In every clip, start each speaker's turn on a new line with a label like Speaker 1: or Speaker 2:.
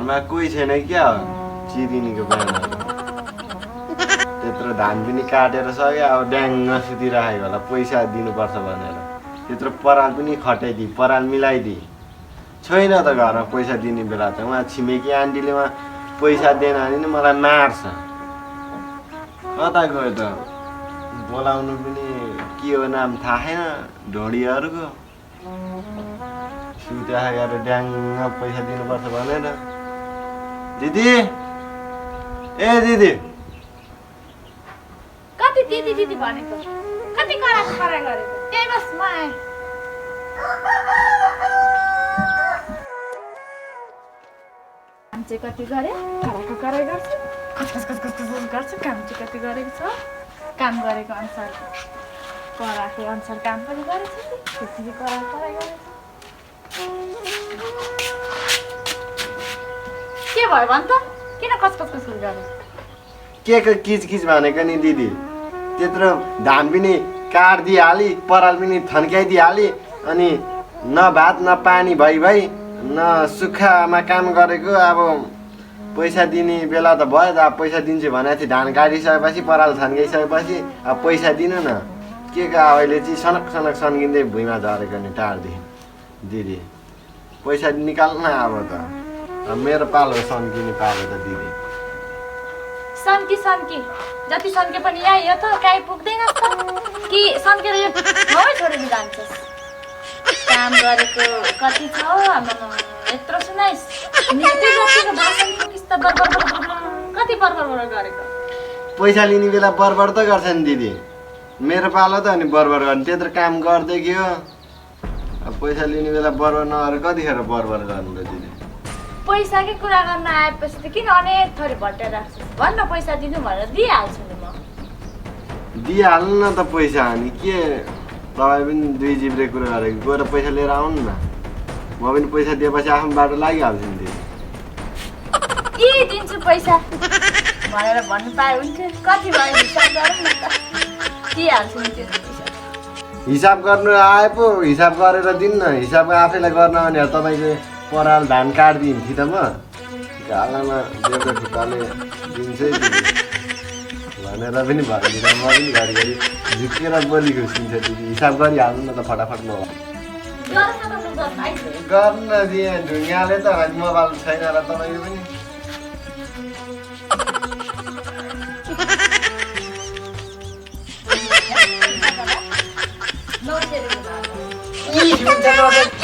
Speaker 1: घरमा कोही छैन क्या चिरिनीको बिहान त्यत्रो धान पनि काटेर सक्यो अब ड्याङ्ग सुतिराखेको होला पैसा दिनुपर्छ भनेर त्यत्रो पराल पनि खटाइदिए पराल मिलाइदिए छैन त घरमा पैसा दिने बेला त उहाँ छिमेकी आन्टीले उहाँ पैसा दिएन भने नि मलाई मार्छ कता गयो त बोलाउनु पनि के हो नाम थाहा छैन ढोडीहरूको सुतिराखेर ड्याङ्ग पैसा दिनुपर्छ भनेर दिदी ए दिदी
Speaker 2: कति दिदी दिदी भनेको कति करा गरेको त्यही बस म आएँ काम चाहिँ कति गरे कराई गर्छु खस गर्छु काम चाहिँ कति गरेको छ काम गरेको अनुसार कराको अनुसार काम पनि गरेको छ त्यति कराई गरेको के भयो भन् त किन कस गरे
Speaker 1: के किचकिच भनेको नि दिदी त्यत्रो धान पनि काटिदिइहाली पराल पनि थन्काइदिइहाली अनि न भात न पानी भइ न सुक्खामा काम गरेको अब पैसा दिने बेला त भयो त अब पैसा दिन्छु भनेको थिएँ धान काटिसकेपछि पराल थन्काइसकेपछि अब पैसा दिनु न के अहिले चाहिँ सनक सन्किँदै भुइँमा झरेको नि टाढदेखि दिदी पैसा निकाल्न अब त मेरो पालो सन्किने पालो त दिदी
Speaker 2: सन्की जति सन्के पनि यहाँ यो त काहीँ पुग्दैन त कि सन्केर यो ठाउँ छोडेर जान्छस् काम गरेको कति छ यत्रो सुनाइस् कति बर्बर गरेको
Speaker 1: पैसा लिने बेला बर्बर त गर्छ नि दिदी मेरो पालो त अनि बर्बर गर्ने त्यत्रो काम गर्दै के हो अब पैसा लिने बेला बर्बर नगरेर कतिखेर बर्बर गर्नु त दिदी
Speaker 2: पैसाकै कुरा गर्न आएपछि त किन अनेक थरी भट्टाइ राख्छस् भन्न पैसा दिनु भनेर दिइहाल्छु नि म
Speaker 1: दिइहाल्नु न त पैसा अनि के तपाईँ पनि दुई जिब्रे कुरो गरेको गएर पैसा लिएर आउनु न म पनि पैसा दिएपछि आफ्नो बाटो लागिहाल्छु नि दिदी
Speaker 2: के दिन्छु पैसा भनेर भन्नु पाए हुन्थ्यो कति भयो हिसाब गरौँ न त दिइहाल्छु नि त्यो पैसा
Speaker 1: हिसाब गर्नु आए पो हिसाब गरेर दिनु न हिसाब आफैलाई गर्न भने तपाईँले पराल धान काटिदिन्थेँ त म गालामा देउता खुट्टाले दिन्छै भनेर पनि भनिदिँदा म पनि घरिघरि झुक्केर बोली खुसिन्छ दिदी हिसाब गरिहाल्नु न त फटाफट मोबाइल गर्न दिएँ ढुङ्गाले त मोबाइल छैन र तपाईँको पनि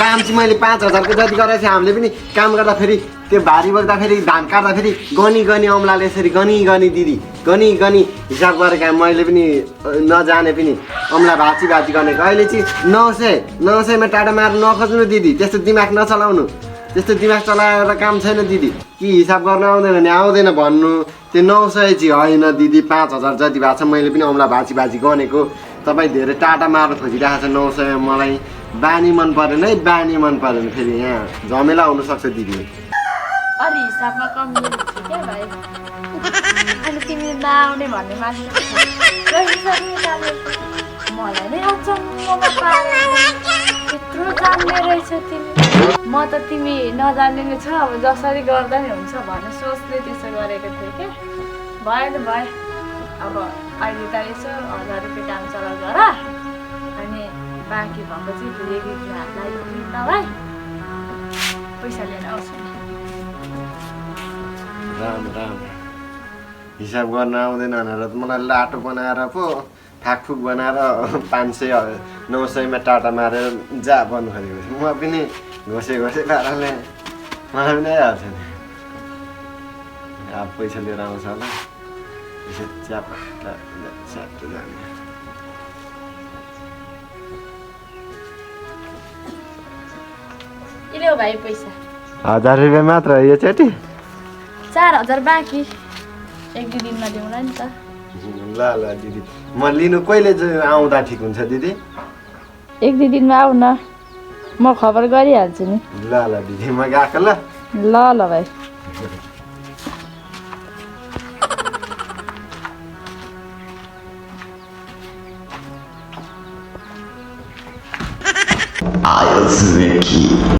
Speaker 1: काम चाहिँ मैले 5,000को जति गरेको थिएँ हामीले पनि काम गर्दाखेरि त्यो भारी बोक्दाखेरि धान काट्दाखेरि गनी औँलाले यसरी गनी दिदी गनी हिसाब गरेको मैले पनि नजाने पनि औँला भाँची गर्नेको अहिले चाहिँ 900मा टाढा मार्नु नखोज्नु दिदी त्यस्तो दिमाग नचलाउनु त्यस्तो दिमाग चलाएर काम छैन दिदी कि हिसाब गर्न आउँदैन भने आउँदैन भन्नु त्यो 900 चाहिँ होइन दिदी 5,000 जति भएको छ मैले पनि औँला भाँची गनेको तपाईँ धेरै टाटा मार्नु खोजिरहेको छ 900 मलाई बानी मन परेन है बानी मन परेन फेरि यहाँ झमेला हुनसक्छ दिदी
Speaker 2: अरे हिसाबमा कम क्या भाइ अनि तिमी नआउने भन्ने मान्छे मलाई नै अचम्ममा पारेर यत्रो जान्ने रहेछ तिमी म त तिमी नजान्ने नै छ अब जसरी गर्दा नि हुन्छ भन्ने सोचले त्यसो गरेको थिएँ क्या भयो त भयो अब अहिले त यसो 1000 रुपियाँ काम चला गर अनि बाँकी भएको चाहिँ फेरि हातलाई पैसा लिएर आउँछु
Speaker 1: राम हिसाब गर्न आउँदैन भनेर त मलाई लाटो बनाएर पो फाकफुक बनाएर 500-900मा टाटा मारेर जा भन्नु खोजेको म पनि घोसे पाराले मलाई पनि आइहाल्छ नि अब पैसा लिएर आउँछ होला त्यसो च्याप जाने
Speaker 2: इल्यो भाइ पैसा
Speaker 1: 1000 रुपियाँ मात्र यो चेटी
Speaker 2: 4000 बाँकी 1-2 दिनमा दिउँला नि त
Speaker 1: ल दिदी म लिनु कहिले आउँदा ठिक हुन्छ दिदी
Speaker 2: 1-2 दिनमा आऊ न म खबर गरिहाल्छु नि
Speaker 1: ल दिदी म गएको ल
Speaker 2: ल भाइ
Speaker 3: I was Vicky.